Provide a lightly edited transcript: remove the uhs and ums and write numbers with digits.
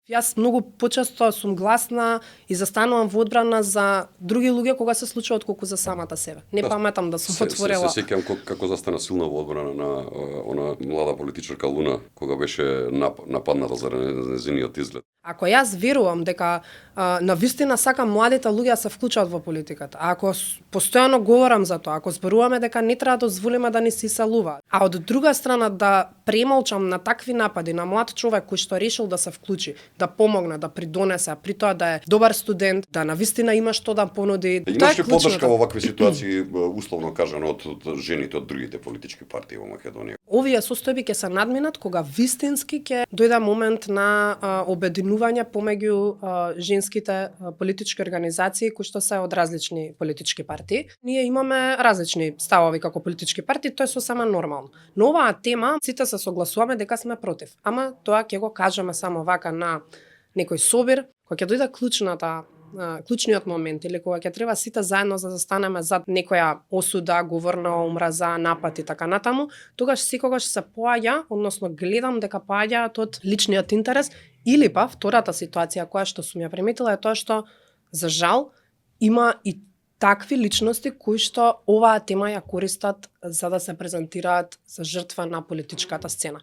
Јас многу почесто сум гласна и застанувам во одбрана за други луѓе кога се случува отколку за самата себе. Не паметам да сум отворила. Се сеќавам како застана силна во одбрана на она млада политичарка Луна кога беше нападната за нејзиниот изглед. Ако јас верувам дека на вистина сакам младите луѓе да се вклучат во политиката, ако постојано говорам за тоа, ако зборуваме дека не треба да дозволиме да ни се иселуваат, а од друга страна да премолчам на такви напади на млад човек кој што решил да се вклучи, да помогне, да придонесе, при тоа да е добар студент, да навистина има што да понуди. Имаше поддршка во вакви ситуации, условно кажано, од жените од другите политички партии во Македонија. Овие состојби ќе се надминат кога вистински ќе дојде момент на обединување помеѓу женските политички организации кои што се од различни политички партии. Ние имаме различни ставови како политички партии, тоа е сосема нормално. Но оваа тема сите се согласуваме дека сме против. Ама тоа ќе го кажеме само вака на некој собир, кога ќе дојде клучниот момент или кога ќе треба сите заедно да застанеме зад некоја осуда, говор на омраза, напад и така натаму, тогаш секогаш се поаѓа, односно гледам дека поаѓаат од личниот интерес или па втората ситуација која што сум ја приметила е тоа што за жал има и такви личности кои што оваа тема ја користат за да се презентираат за жртва на политичката сцена.